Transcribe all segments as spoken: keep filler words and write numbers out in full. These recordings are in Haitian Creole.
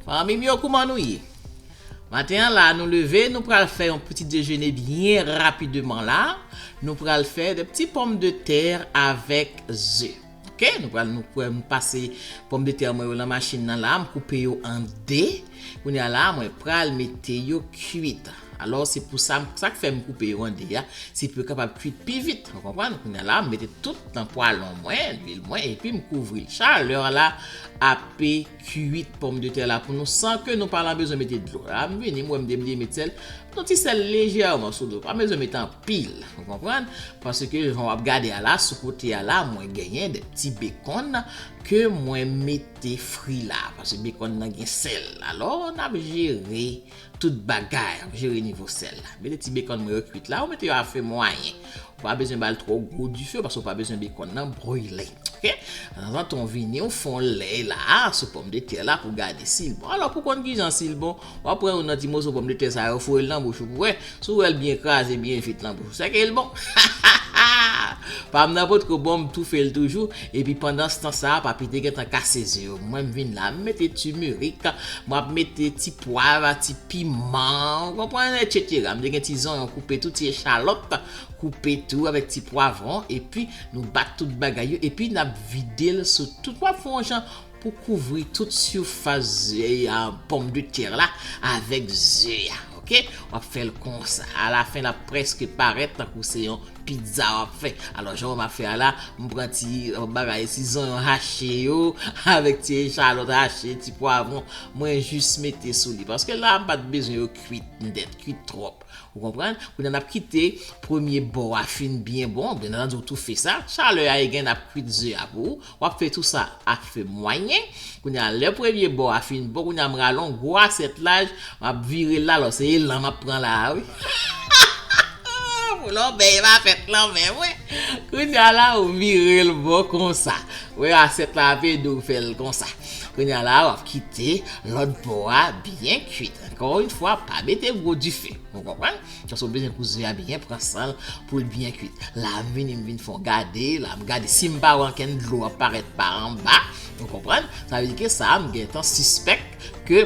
Fanmi m yo, kouman nou ye? Maten an la, nou leve, nou pral fè yon piti dejene byen rapidman la. Nou pral fè de pti pòmdetè avèk ze. Ok, nou pral nou pral pase pòmdetè mwen yo nan machin nan la, m koupe yo an de. Kounye a la, mwen pral mete yo kwit. Alò, se pou sa, sa k fè m koupe yo an de a, se pou yo kapab kwit pi vit. Ou konprann? Kounye a la, m mete tout nan pwalon mwen, lwil mwen, epi m kouvri l. Chalè la ape kwit pòmdetè la pou nou san ke nou pa nan bezwen mete dlo. La, m vini, m wè m te bliye met sèl. Yon ti sèl lejèman sou dlo. Pa bezwen mete anpil. Ou konprann? Paske jan w ap gade a la, sou kote a la, mwen genyen de ti bekonn ke mwen mete fri la. Paske bekonn nan gen sèl. Alò, n ap jere tout bagay, jere nivo sèl la. Mete ti bekonn mwen yo kwit la, ou mete yo a fe mwayen. Ou pa bezwen ba l twò gwo dife, paske ou pa bezwen bekonn nan brile. Ok? Tanzantan, w vini, w fè yon lèy la, sou pòmdetè la pou gade si l bon. Alò, pou konn kijan si l bon, w ap pran youn nan ti moso pòmdetè sa yo, foure l nan bouch ou pou wè. Si w wè l byen kraze, byen vit nan bouch ou, sèke l bon. Pa m nan potko bon, m toufe l toujou. Epi pandanstan sa, papi te gentan kase ze yo. Mwen, m vin la, m mete timerik, m ap mete ti pwav, ti piman, ou konprann, etsetera. M te gen ti zonyon koupe tou, ti echalòt koupe tou avèk ti pwavwon. Epi, nou bat tout bagay yo. Epi, n ap vide l sou tout. W ap fè yon jan pou kouvri tout sifas ze a, pòmdetè la avèk ze a, ok? W ap fè l konsa. Alafen, l ap prèske parèt tankou se yon pizza w ap fè. Alò, jan w ap fè a la, m pran ti, euh, bagay, ti zonyon hache yo, avèk ti echalòt hache, ti pwavwon, mwen jis mete sou li. Paske la, m pa t bezwen yo kwit nèt, kwit twòp. Ou konprann? Kounye a n ap kite premye bò a fin byen bon, byen antandi w toufe sa. Chalè a e gen n ap kwit ze a pou ou. W ap fè tou sa ak fe mwayen. Kounye a lè premye bò a fin bon, kounye a m rale yon gwo asyèt laj, m ap vire l la, alò se elan m ap pran la a wi. Pou lanmè, e pa fèt lanmè mwen. Kounye a la, ou vire l bò konsa. Ou wè asyèt la ap ede w fè l konsa. Kounye a la, w ap kite lòt bò a byen kwit. Ankò yon fwa, pa mete gwo dife. Ou konprann? Paske w bezwen pou ze a byen pran san l pou l byen kwit. La, m vini, m vin fè yon gade. La, m gade si m pa wè ankenn dlo ap parèt pa anba. Ou konprann? Sa vle di ke sa a, m gentan sispèk ke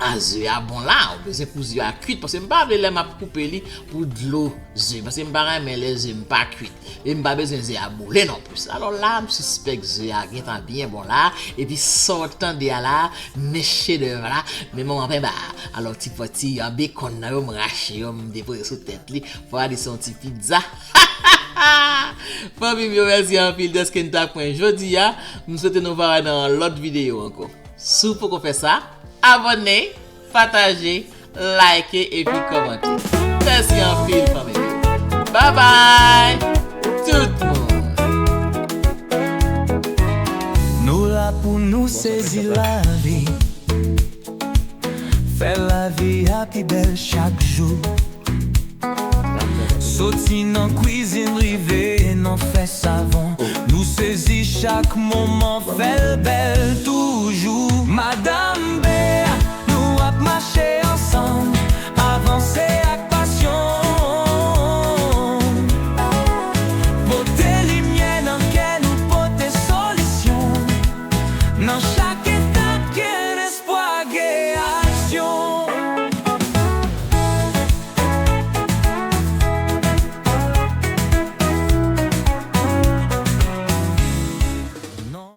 a ze a bon la. Ou bezwen pou ze a kwit. Paske m pa vle lè m ap koupe li pou dlo ze. Paske m pa renmen lè ze m pa kwit. E m pa bezwen ze a boule non plis. Alò la, m sispèk ze a gentan byen bon la. Epi sa w tande a la, men chedèv la, men manman penba a. Alò, ti pati, a, bekonn nan yo, m rache yo, m depoze sou tèt li. Fò a di se yon ti pizza. Fanmi m yo, mèsi anpil dèske n t ak mwen jodi a. M swete nou va wè nan yon lòt videyo ankò. Si w poko fè sa, abòne, pataje, like epi kòmante. Mèsi anpil, fanmi m yo. Babay, tout moun. Nou la pou nou sezi lavi. Fè lavi a pi bèl chak jou. Soti nan kwizin, rive nan fè savon. Nou sezi chak moman, fè l bèl.